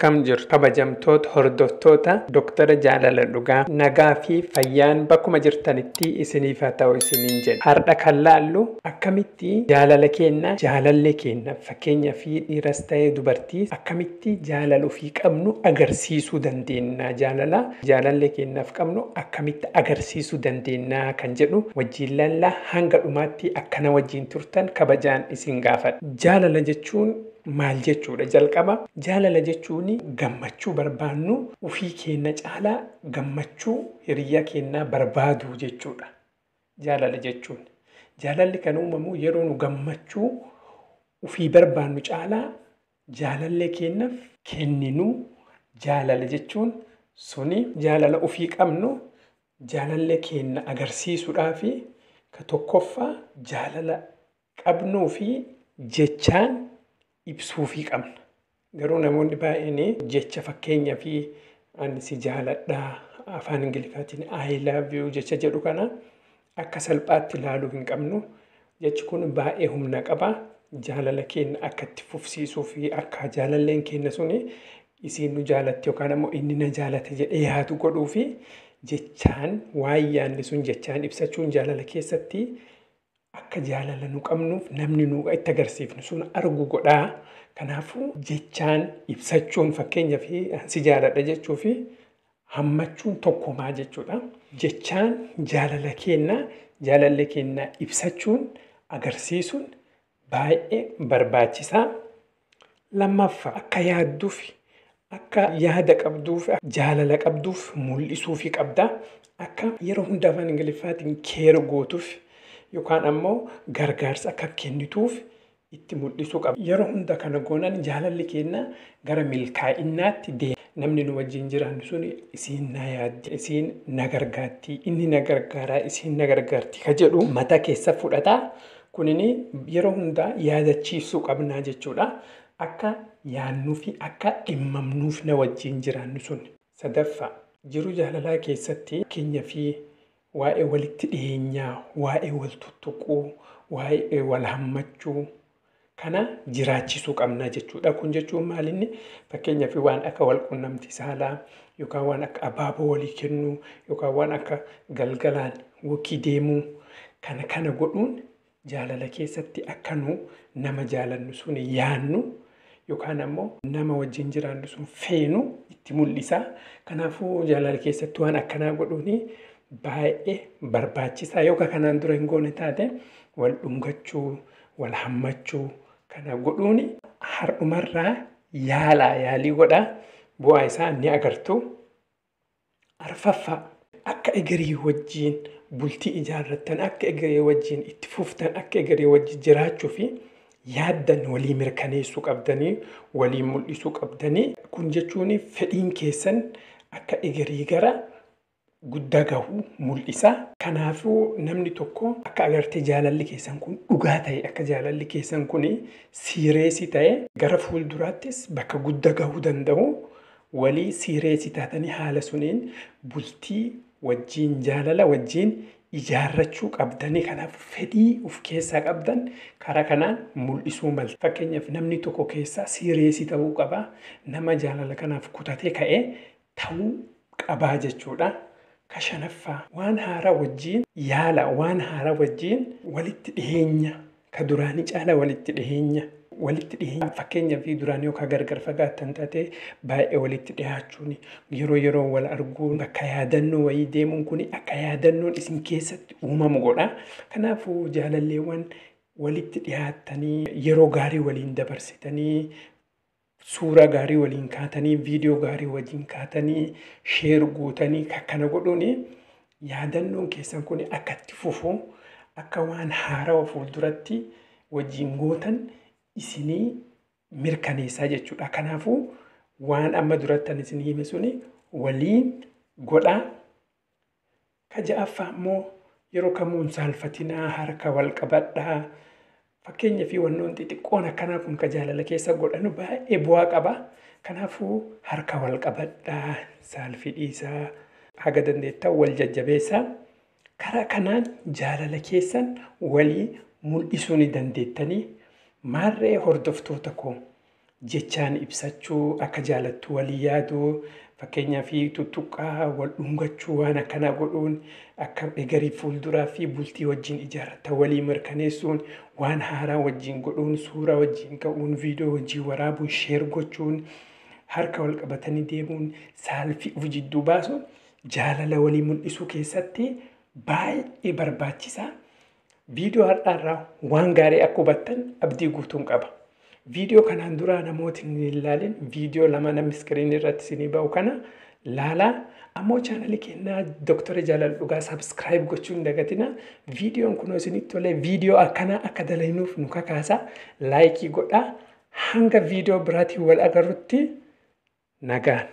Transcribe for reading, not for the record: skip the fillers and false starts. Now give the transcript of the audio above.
Akkam jirtu kabajamtoota hordoftoota Dooktara Jaalala Dhugaa, nagaa fi fayyaan bakkuma jirtanitti isiniif haa ta'u isiniin jedha. Har'a kan laallu akkamitti jaalala keenna, jaalallee keenna, fakkeenya fi dhiiras ta'ee dubartii, akkamitti jaalala ofii qabnu agarsiisuu dandeenya, jaalala jaalallee keenyaaf qabnu akkamitti agarsiisuu dandeenya kan jedhu wajjin laallaa. Hanga dhumaatti akkana wajjin turtan kabajaan isin gaafadha. Jaalala jechuun maal jechuudha? Jalqaba, jaalala jechuun gammachuu barbaannu ofii keenya caalaa gammachuu hiriyaa keenyaa barbaadu jechuudha. Jaalala jechuun. Jaalalli kan uumamu yeroo nu gammachuu ofii barbaannu caalaa jaalallee keenyaaf kenninu. Jaalala jechuun suni jaalala ofii qabnu jaalallee keenya agarsiisuudhaa fi ka tokkoffaa jaalala qabnuu fi jechaan ibsuufii qabna. Garuu namoonni baay'een jecha fakkeenya fi "ani si jaaladhaa", afaan Ingiliffaatiin "I love you" jecha jedhu kana akka salphaatti ilaaluu hin qabnu. Jechi kun baay'ee humna qaba. Jaalala keenya akka itti fufsiisuu fi akka jaalalleen keenya suni isiin nu jaalatti yookaan ammoo inni na jaalate jedhee yaadu godhuu fi jechaan waan yaadne sun jechaan ibsachuun jaalala keessatti akka jaalala nu qabnuuf namni nu itti agarsiifnu sun argu godhaa. Kanaafuu jechaan ibsachuun, fakkeenyaa fi "si jaaladha" jechuu fi hammachuun tokkumaa jechuudha. Jechaan jaalala keenya jaalallee keenya ibsachuun, agarsiisuun baay'ee barbaachisaa. Lammaffaa, akka yaadduuf, akka yaada qabduuf, jaalala qabduuf mul'isuufii qabda. Akka yeroo hunda afaan Ingiliffaatiin care gootuuf yookaan ammoo gargaarsa akka kennituuf itti mul'isuu qaba. Yeroo hunda kana goonan jaalalli keenya gara milkaa'inaatti deema. Namni nu wajjin jiraannu sun isiin na yaaddi, isiin na gargaarti, inni na gargaaraa, isiin na gargaarti ka jedhu mataa keessa fudhata. Kunin yeroo hundaa yaadachiisuu qabnaa jechuudha. Akka yaadnuu fi akka dhimmamnuuf na wajjin jiraannu sun. Sadaffaa, jiruu jaalalaa keessatti keenya fi waa'ee walitti dhiyeenyaa, waa'ee wal tuttuquu, waa'ee wal hammachuu kana jiraachisuu qabna jechuudha. Kun jechuun maalinni? Fakkeenyaaf waan akka wal quunnamtii saalaa yookaan waan akka abaaboo walii kennuu yookaan waan akka galgalaan walk deemuu kana kana godhuun jaalala keessatti akka nu nama jaalannu sun yaannu yookaan ammoo nama wajjin jiraannu sun feenu itti mul'isa. Kanaafuu jaalala keessatti waan akkanaa godhuun baay'ee barbaachisaa. Yookaan kanaan dura hin goone taate, wal dhungachuu, wal hammachuu kana godhuun har'umarraa yaalaa, yaalii godhaa, bu'aa isaa ni agartu. Arfaffaa, akka egerii wajjin bultii ijaarrattan, akka egeree wajjin itti fuftan, akka egeree wajjin jiraachuu fi yaaddan walii mirkaneessuu qabdanii, walii mul'isuu qabdanii. Kun jechuun fedhiin keessan akka egerii gara guddaa gahu mul'isa. Kanaafuu namni tokko akka agartee jaalalli keessan kun dhugaa ta'e, akka jaalalli keessan kun serious ta'e, gara fuulduraattis bakka guddaa gahuu danda'u, walii serious taatanii haala suniin bultii wajjin, jaalala wajjin ijaarrachuu qabdanii. Kanaaf fedhii of keessaa qabdan karaa kanaan mul'isuu malta. Fakkeenyaaf namni tokko keessaa serious ta'uu qaba. Nama jaalala kanaaf kutatee ka'ee ta'uu qabaa jechuudha. Ka shanaffaa, waan haaraa wajjin yaala, waan haaraa wajjin walitti dhiheenya, ka duraanii caala walitti dhiheenya. Walitti dhiheenya, fakkeenyaaf duraan yookaan gargar fagaattan taate, baay'ee walitti dhiyaachuun, yeroo yeroo wal arguun, bakka yaadannoo wayii deemuun kun akka yaadannoon isin keessatti uumamu godha. Kanaafuu jaalalleewwan, walitti dhiyaattanii, yeroo gaarii waliin dabarsitanii, suuraa gaarii waliin kaatanii, viidiyoo gaarii wajjin kaatanii, share gootanii akkana godhuun yaadannoon keessan kun akka itti fufu, akka waan haarawaa fuulduratti wajjin gootan isinii mirkaneessaa jechuudha. Kanaafuu waan amma duratti ani isinii hime suni waliin godhaa. Ka ja'affaa immoo, yeroo kamuu hin saalfatinaa, harka wal qabadhaa. Fakkeenyaa fi wannoon xixiqqoon akkanaa kun ka jaalala keessa godhanu baay'ee bu'aa qaba. Kanaafuu harka wal qabadhaa, saalfii dhiisaa, haga dandeettan wal jajjabeessaa. Karaa kanaan jaalala keessan walii mul'isuu ni dandeettanii. Maarree hordoftoota koo, Jechaan ibsachuu, akka jaalattu walii yaaduu, fakkeenyaa fi tuttuqqaa wal dhungachuu, waan akkanaa godhuun, akka egerii fuulduraa fi bultii wajjin ijaarratan walii mirkaneessuun, waan haaraa wajjin godhuun, suuraa wajjin ka'uun, viidiyoo wajjin waraabuun, share gochuun, harka wal qabatanii deemuun, saalfii of jidduu baasuun jaalala walii mul'isuu keessatti baay'ee barbaachisaa. Viidiyoo har'aarraa waan gaarii akka hubattan abdii guutuun qaba. Viidiyoo kanaan duraa namooti hin ilaalin, viidiyoo lama namni iskiriinii irratti isinii ba'u kana laalaa. Ammoo chaanalii keenyaa Dooktora Jaalala Dhugaa subscribe gochuu hin dagatina. Viidiyoon kun isinitti tolee, viidiyoo akkanaa akka dalagnuuf nu kakaasa. Like godhaa. Hanga viidiyoo biraatiin wal agarrutti nagaan.